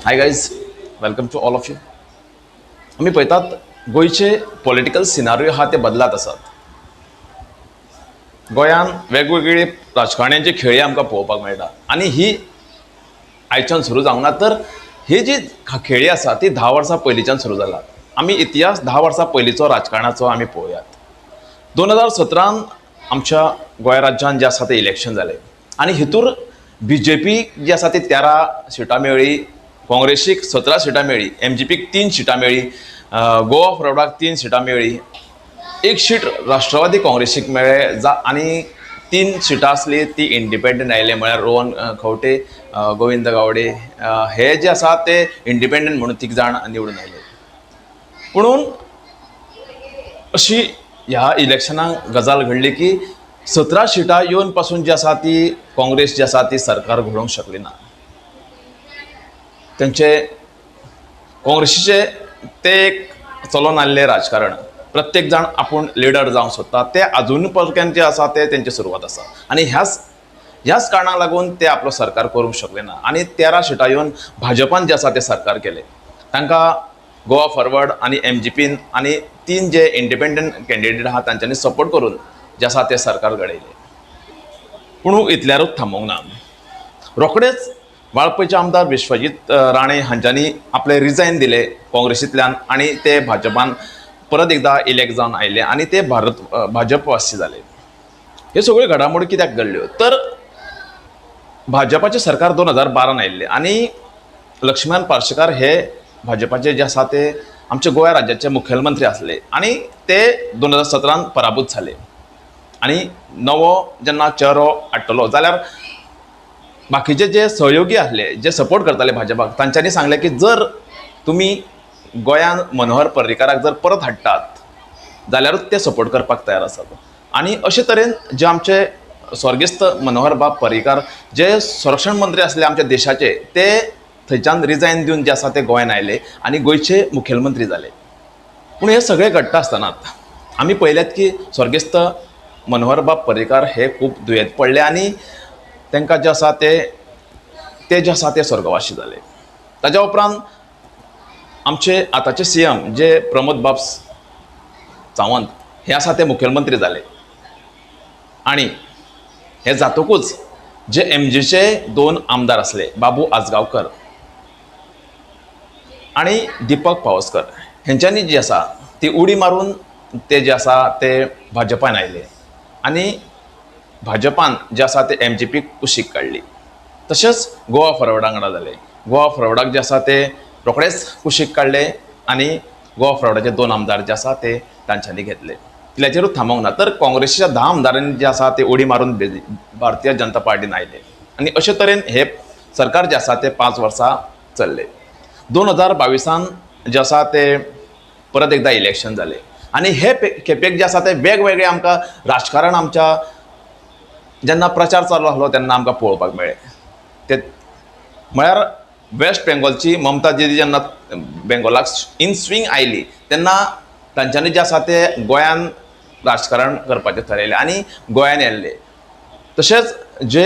Hi guys, welcome to all of you. आमी पळयतात गोंयचे पॉलिटिकल सिनारियो आहा ते बदलात आसात. गोंयान वेगवेगळे राजकारण्यांची खेळी आमकां पळोवपाक मेळटा आनी ही आयच्यान सुरू जावंक ना, तर ही जी खेळी आसा ती 10 वर्सां पयलींच्यान सुरू जाला. आमी इतिहास 10 वर्सां पयलींचो राजकारणाचो आमी पळोवयात. 2017 आमच्या गोंय राज्यान जें आसा तें इलेक्शन जालें आनी हितूर बीजेपी जी आसा ती 13 सिटां मेळ्ळी, काँग्रेसीक 17 सिटां मेळ्ळी, एमजीपीक 3 सिटां मेळ्ळी, गोवा फॉरवर्डाक 3 सिटां मेळ्ळी, 1 सीट राष्ट्रवादी काँग्रेसीक मेळ्ळें जा आनी 3 सिटां आसली ती इंडिपेंडंट आयले, म्हळ्यार रोहन खंवटे, गोविंद गावडे हे जे आसा ते इंडिपेंडंट म्हणून 3 जाण निवडून आयले. पुणून अशी ह्या इलेक्शनाक गजाल घडली की 17 सिटां येवन पासून जी आसा ती काँग्रेस जी आसा ती सरकार घडोवंक शकली ना. तेंचे काँग्रेसीचे ते एक चलोन आयिल्लें राजकारण, प्रत्येक जाण आपूण लिडर जावंक सोदता, ते आजून पर्यंत जे आसा ते तेंची सुरवात आसा आनी ह्याच कारणाक लागून ते आपलो सरकार करूंक शकले ना आनी 13 सिटां येवन भाजपान जे आसा ते सरकार केलें. तांकां गोवा फॉरवर्ड आनी एमजीपीन आनी 3 जे इंडिपेंडंट कॅन्डिडेट आहा तांच्यांनी सपोर्ट करून जे आसा ते सरकार घडयलें. पूण इतल्यारूच थांबोवंक ना, रोखडेच वाळपयचे आमदार विश्वजीत राणे हांच्यांनी आपलें रिजायन दिलें काँग्रेसींतल्यान आनी ते भाजपान परत एकदां इलेक्ट जावन आयले आनी ते भाजपवासी जाले. हे सगळ्यो घडामोडी कित्याक घडल्यो तर भाजपाचें सरकार 2012 आयिल्लें आनी लक्ष्मण पार्सेकार हे भाजपाचे जे आसा ते आमच्या गोंया राज्याचे मुखेलमंत्री आसले आनी ते 2017 पराभूत जाले आनी नवो जेन्ना चेरो हाडटलो जाल्यार बाकीचे जे सहयोगी आसले जे सपोर्ट करताले भाजपाक तांच्यांनी सांगलें की जर तुमी गोंयान मनोहर पर्रीकाराक जर परत हाडटात जाल्यारूच ते सपोर्ट करपाक तयार आसात. आनी अशे तरेन जे आमचे स्वर्गेस्त मनोहर बाब पर्रीकार जे संरक्षण मंत्री आसले आमच्या देशाचे ते थंयच्यान रिजायन दिवन जे आसा ते गोंयान आयले आनी गोंयचे मुखेलमंत्री जाले. पूण हे सगळें घडटा आसतनाच आमी पळयल्यात की स्वर्गेस्त मनोहर बाब पर्रीकार हे खूब दुयेंत पडले आनी तांकां जे आसा ते ते जे आसा ते स्वर्गवासी जाले. ताज्या उपरांत आमचे आतांचे सीएम जे प्रमोद बाब सावंत हे आसा ते मुखेलमंत्री जाले आनी हे जातकूच जे एमजीचे 2 आमदार आसले बाबू आजगांवकर आनी दीपक पावसकर हेंच्यांनी जी आसा ती उडी मारून ते जे आसा ते भाजपान आयले आनी भाजपान जे आसा ते एमजीपीक कुशीक काडली. तशेंच गोवा फॉरवर्डा वांगडा जाले, गोवा फॉरवर्डाक जे आसा ते रोखडेच कुशीक काडले आनी गोवा फॉरवर्डाचे 2 आमदार जे आसा ते तांच्यांनी घेतले. तितल्याचेरूच थांबोवंक ना तर काँग्रेसीच्या 10 आमदारांनी जे आसा ते उडी मारून भारतीय जनता पार्टीन आयले आनी अशे तरेन हे सरकार जे आसा ते 5 वर्सां चल्ले. 2022 जे आसा ते परत एकदां इलेक्शन जालें आनी हे खेपेक जे आसा ते वेगवेगळे आमकां राजकारण आमच्या जेन्ना प्रचार चालू आसलो तेन्ना आमकां पळोवपाक मेळ्ळें. ते म्हळ्यार वेस्ट बेंगॉलची ममता दिदी जेन्ना बेंगॉलाक इन स्विंग आयली तेन्ना तांच्यांनी जे आसा ते गोंयान राजकारण करपाचें थारायलें आनी गोंयान येयल्ले. तशेंच जे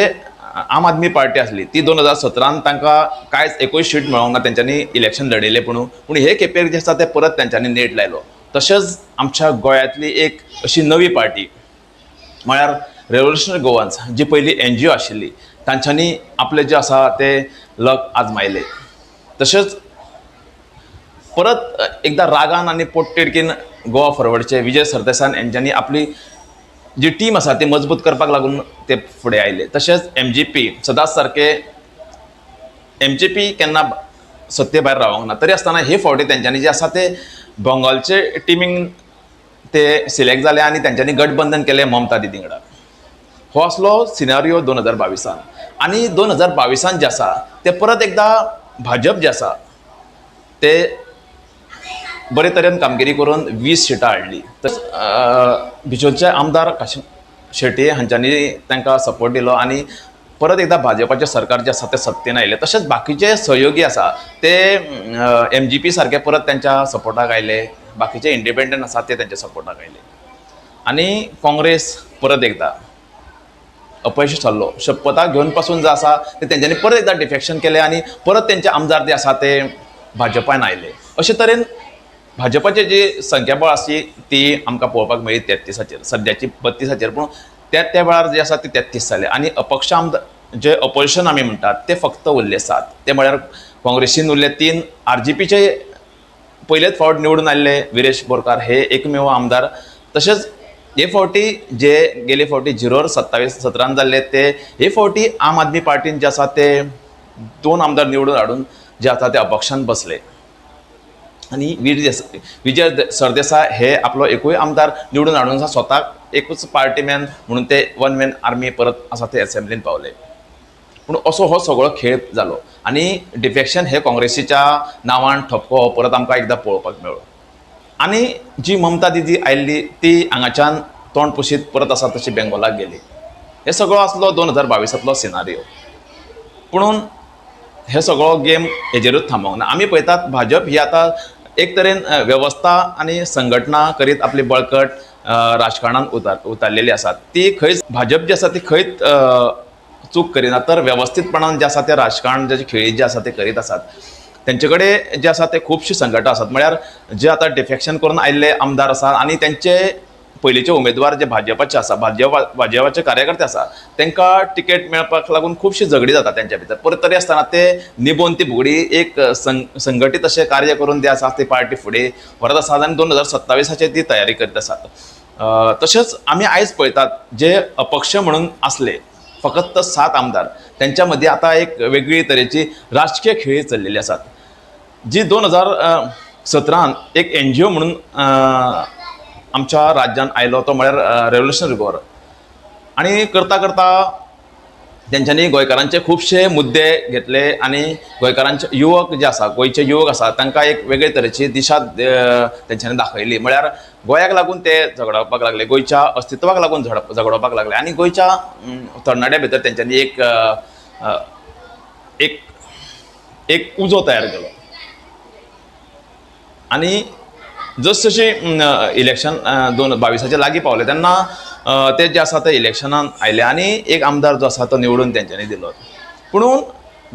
आम आदमी पार्टी आसली ती 2017 तांकां कांयच एकूय सीट मेळोंक ना, तेंच्यांनी इलेक्शन लढयलें पूण पूण हे खेपेक जे आसा ते परत तेंच्यांनी नेट लायलो. तशेंच आमच्या गोंयांतली एक अशी नवी पार्टी म्हळ्यार रेवोल्युशनरी गोवन्स जी पयलीं एनजीओ आशिल्ली तांच्यांनी आपलें जें आसा ते लक आजमायलें. तशेंच परत एकदां रागान आनी पोटतिडकीन गोवा फॉरवर्डचे विजय सरदेसाय हेंच्यांनी आपली जी टीम आसा ती मजबूत करपाक लागून ते फुडें आयले. तशेंच एमजीपी सदांच सारके एमजीपी केन्ना सत्ते भायर रावंक ना तरी आसतना हे फावटी तेंच्यांनी जे आसा ते बंगालचे टिमींग ते सिलेक्ट जाले आनी तेंच्यांनी गठबंधन केलें ममता दिदी वांगडा. हो आसलो सिनारियो 2022 आनी 2022 जे आसा ते परत एकदां भाजप जे आसा ते बरे तरेन कामगिरी करून 20 सिटां हाडली. तशेंच बिचोलचे आमदार काशी शेट्ये हांच्यांनी तांकां सपोर्ट दिलो आनी परत एकदां भाजपाचें सरकार जें आसा तें सत्तेन आयलें. तशेंच बाकीचे सहयोगी आसा ते एमजीपी सारके परत तेंच्या सपोर्टाक आयले, बाकीचे इंडिपेंडंट आसा ते तेंच्या सपोर्टाक आयले आनी काँग्रेस परत एकदां अपयश थारलो. शपथा घेवन पासून जे आसा ते तेंच्यांनी परत एकदां डिफेक्शन केलें आनी परत तेंचे आमदार जे आसा ते भाजपान आयले. अशे तरेन भाजपाचे जी संख्याबळ आसली ती आमकां पळोवपाक मेळ्ळी 33आचेर, सद्याची 32आचेर, पूण त्या त्या वेळार जे आसा ते 33 जाले. आनी अपक्ष आमदार जे अपोजिशन आमी म्हणटात ते फक्त उरले 7, ते म्हळ्यार काँग्रेसीन उरले 3, आरजीपीचे पयलेच फावट निवडून आयिल्ले विरेश बोरकार हे एकमेव आमदार. तशेंच हे फावटी जे गेले फावटी 0 27 17 जाल्ले ते हे फावटी आम आदमी पार्टीन जे आसा ते 2 आमदार निवडून हाडून जे आसा ते अपक्षान बसले. आनी विजय सरदेसाय हे आपलो एकूय आमदार निवडून हाडून आसा स्वताक एकूच पार्टी मॅन म्हणून ते वन मॅन आर्मी परत आसा ते एसेंब्लीन पावले. पूण असो हो सगळो खेळ जालो आनी डिफेक्शन हे काँग्रेसीच्या नांवान ठपको हो परत आमकां एकदां पळोवपाक मेळ्ळो. आनी जी ममता दिदी आयिल्ली ती हांगाच्यान तोंड पुशीत परत आसा तशी बेंगोलाक गेली. हे सगळो आसलो 2022तलो सिनारियो. पुणून हे सगळो गेम हेजेरूच थांबोंक ना. आमी पळयतात भाजप ही आतां एक तरेन वेवस्था आनी संघटना करीत आपली बळकट राजकारणान उतारलेली आसा. ती खंयच भाजप जी आसा ती खंयच चूक करिना, तर वेवस्थीतपणान जे आसा ते राजकारण जे खेळी जे आसा ते करीत आसात. तेंचे कडेन जे आसा ते खुबशी संघटना आसात, म्हळ्यार जे आतां डिफेक्शन करून आयिल्ले आमदार आसा आनी तेंचे पयलींचे उमेदवार जे भाजपाचे आसा, भाजपाचे कार्यकर्ते आसा, तांकां तिकेट मेळपाक लागून खुबशी झगडी जाता तेंच्या भितर. परत तरी आसतना ते निभोवन ती फुगडी एक संघटीत अशें कार्य करून ते आसा ती पार्टी फुडें व्हरत आसात आनी 2027आचेर ती तयारी करीत आसात. तशेंच आमी आयज पळयतात जे अपक्ष म्हणून आसले फकत 7 आमदार तेंच्या मदीं आतां एक वेगळी तरेची राजकीय खेळी चल्लेली आसात. जी 2017 एक एनजीओ म्हणून आमच्या राज्यान आयलो तो म्हळ्यार रेव्होल्युशनरी गोर, आनी करता करता तेंच्यांनी गोंयकारांचे खुबशे मुद्दे घेतले आनी गोंयकारांचे युवक जे आसा, गोंयचे युवक आसा, तांकां एक वेगळे तरेची दिशा तेंच्यांनी दाखयली. म्हळ्यार गोंयाक लागून ते झगडपाक लागले, गोंयच्या अस्तित्वाक लागून झगडपाक लागले आनी गोंयच्या तरणाट्या भितर तेंच्यांनी एक एक एक उजो तयार केलो. आनी जस जशी इलेक्शन 2022आच्या लागीं पावले तेन्ना ते जे आसा ते इलेक्शनान आयले आनी एक आमदार जो आसा तो निवडून तेंच्यांनी दिलो. पुणून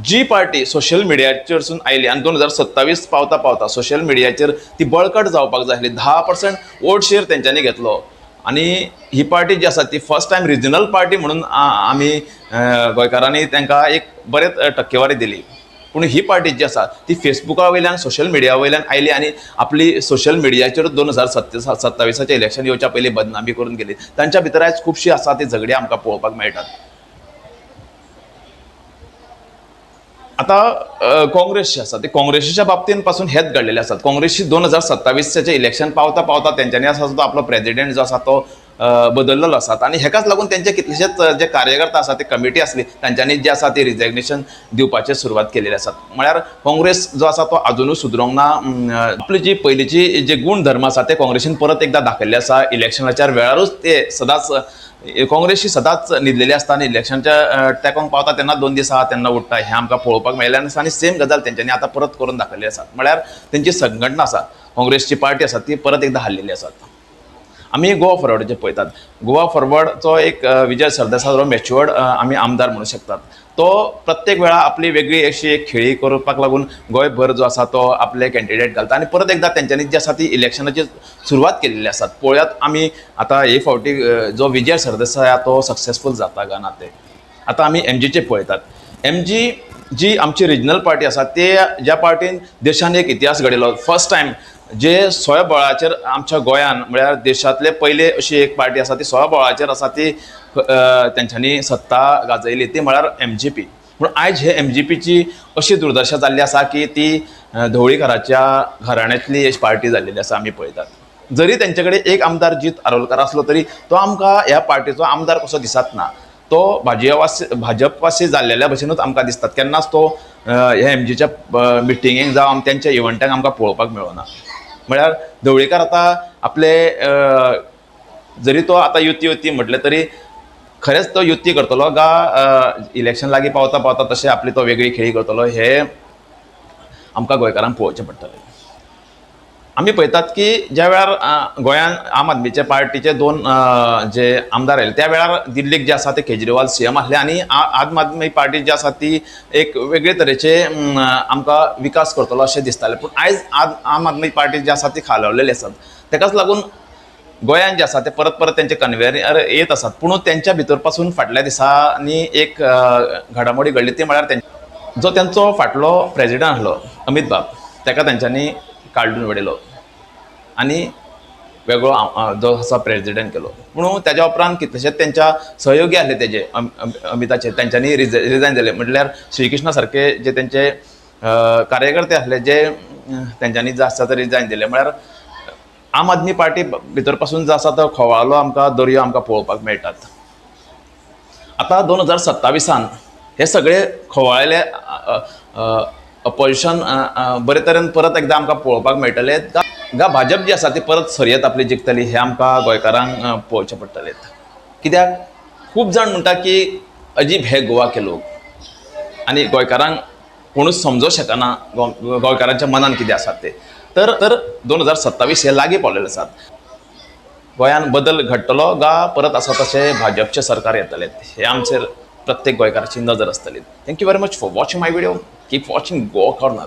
जी पार्टी सोशल मिडियाचेरसून आयली आनी 2027 पावता पावता सोशल मिडियाचेर ती बळकट जावपाक जाय आसली, 10% वोट शेर तेंच्यांनी घेतलो आनी ही पार्टी जी आसा ती फर्स्ट टायम रिजनल पार्टी म्हणून आमी गोंयकारांनी तांकां एक बरेच टक्केवारी दिली. पूण ही पार्टी जी आसा ती फेसबुका वयल्यान सोशल मिडिया वयल्यान आयली आनी आपली सोशल मिडियाचेर 2027आचें इलेक्शन येवच्या पयलीं बदनामी करून गेली. तांच्या भितर आयज खुबशीं आसा ती झगडीं आमकां पळोवपाक मेळटात. आतां काँग्रेस जी आसा ती काँग्रेसीच्या बाबतीन पासून हेच घडलेले आसात. काँग्रेसी 2027चें इलेक्शन पावता पावता तेंच्यांनी आसा तो आपलो प्रेजिडेंट जो आसा तो बदललेलो आसा आनी हेकाच लागून तेंचे कितलेशेच जे कार्यकर्ता आसा ते कमिटी आसली तांच्यांनी जे आसा ते रिजॅग्नेशन दिवपाचें सुरवात केलेली आसात. म्हळ्यार काँग्रेस जो आसा तो आजुनूय सुदरोंक ना. आपली जी पयलींची जे गूण धर्म आसा ते काँग्रेसीन परत एकदां दाखयल्ले आसा. इलेक्शनाच्या वेळारूच ते सदांच काँग्रेसी सदांच न्हिदलेली आसता आनी इलेक्शनच्या तेंकोंक पावता तेन्ना 2 दीस आहा तेन्ना उठ्ठा, हें आमकां पळोवपाक मेळ्ळें आसा. आनी सेम गजाल तेंच्यांनी आतां परत करून दाखयल्ली आसा. म्हळ्यार तेंची संघटना आसा, काँग्रेसची पार्टी आसा ती परत एकदां हाल्लेली आसात. आमी गोवा फॉरवर्डाचें पळयतात. गोवा फॉरवर्डचो एक विजय सरदेसाय जो मॅच्युअर्ड आमी आमदार म्हणू शकतात. तो प्रत्येक वेळा आपली वेगळी अशी एक खेळी करपाक लागून गोंयभर जो आसा तो आपले कॅन्डिडेट घालता आनी परत एकदां तेंच्यांनी जी आसा ती इलेक्शनाची सुरवात केल्ली आसात. पळोवयात आमी आतां हे फावटी जो विजय सरदेसाय आहा तो सक्सेसफूल जाता काय ना ते. आतां आमी एमजीचे पळयतात. एमजी जी आमची रिजनल पार्टी आसा ते ज्या पार्टीन देशान एक इतिहास घडयलो, फर्स्ट टायम जे स्वयबळाचेर आमच्या गोंयान म्हळ्यार देशांतले पयले अशी एक पार्टी आसा ती स्वयबळाचेर आसा ती तेंच्यांनी सत्ता गाजयली ती म्हळ्यार एमजीपी. पूण आयज हे एमजीपीची अशी दुर्दशा जाल्ली आसा की ती ढवळीकाराच्या घराण्यांतली एक पार्टी जाल्लेली आसा. आमी पळयतात जरी तेंचे कडेन एक आमदार जीत आरोलकार आसलो तरी तो आमकां ह्या पार्टीचो आमदार कसो दिसत ना, तो भाजपवासी जाल्लेल्या भशेनूच आमकां दिसतात. केन्नाच तो ह्या एमजीच्या मिटिंगेक जावं तेंच्या इव्हंटाक आमकां पळोवपाक मेळना. म्हळ्यार ढवळीकार आतां आपले जरी तो आतां युती युती म्हटलें तरी खरेंच तो युती करतलो गा इलेक्शन लागीं पावता पावता तशें आपली तो वेगळी खेळी करतलो हें आमकां गोंयकारांक पळोवचें पडटलें. आमी पळयतात की ज्या वेळार गोंयांत आम आदमीचे पार्टीचे दोन जे आमदार आयले त्या वेळार दिल्लीक जे आसा ते केजरीवाल सीएम आसले आनी आम आदमी पार्टी जी आसा ती एक वेगळे तरेचे आमकां विकास करतलो अशें दिसतालें. पूण आयज आम आदमी पार्टी जी आसा ती खालवलेली आसात. तेकाच लागून गोंयांत जे आसा ते परत परत तेंचे कन्वेयर येत आसात. पूण तेंच्या भितर पासून फाटल्या दिसांनी एक घडामोडी घडली ती म्हळ्यार जो तेंचो फाटलो प्रेजिडंट आसलो अमीत बाब तेका तेंच्यांनी काडून उडयलो आनी वेगळो जो आसा प्रेजिडंट केलो. पूण तेज्या उपरांत कितलेशेच तेंच्या सहयोगी आसले तेजे अमिताचे, तेंच्यांनी रिजायन जाले. म्हटल्यार श्रीकृष्णा सारके जे तेंचे कार्यकर्ते आसले जे तेंच्यांनी जे आसा ते रिजायन दिले. म्हळ्यार आम आदमी पार्टी भितर पासून जो आसा तो खोवालो आमकां दर्यो आमकां पळोवपाक मेळटात. आतां 2027 हे सगळे खोवाळेले अपोजिशन बरे तरेन परत एकदां आमकां पळोवपाक मेळटले गा भाजप जी आसा ती परत सरयत आपली जिखतली हें आमकां गोंयकारांक पळोवचें पडटलें. कित्याक खूब जाण म्हणटा की अजीब हे गोवा के लोग आनी गोंयकारांक कोणूच समजोंक शकना गोंयकारांच्या मनान कितें आसा तें. तर तर 2027 हे लागीं पावलेले आसात. गोंयांत बदल घडटलो गा परत आसा तशें भाजपचें सरकार येतलें हें आमचेर प्रत्येक गोंयकाराची नजर आसतली. Thank you very much for watching my video. Keep watching Goa corner.